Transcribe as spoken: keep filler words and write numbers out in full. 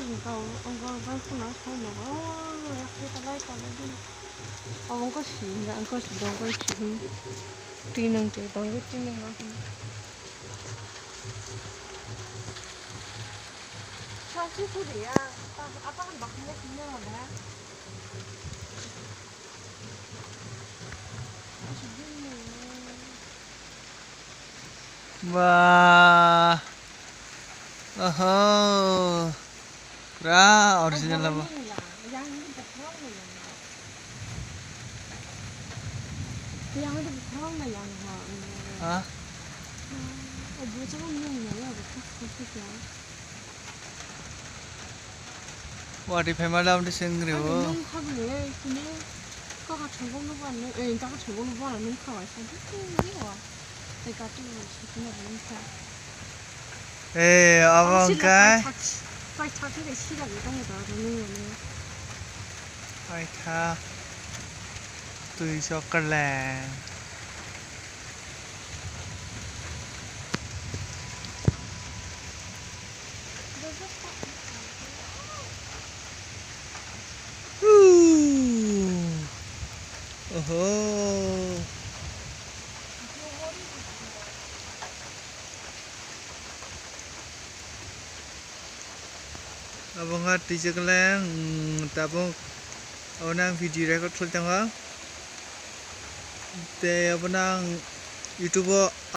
Engkau, engkau, engkau, khuna, khuna, oh, yakhe talai, talai, di. Abo engkau si, engkau si, dongkau si, hmm. Twi nang twi, dongkau twi nang, ah, hmm. Sa si su de ya, apa, apa kan baknya sini ada. Ba. Oho. Pura original abo. Ha? Wati phaima dam de sengri o. Nung kha bini le sini kaka chongkong no ba nung, eh, kaka chongkong no ba nung kha waisa de sini o. Tei katu sini ba nung kha. Eh, abo ang sila hwnkhe pai thak, pai thak de sila de tong da nung ne. Paitha twi sok kwleng. Oho. Abo wngkha twijwk le, mm, tabuk abono ang video record khlai tongo. Tei abono ang YouTube o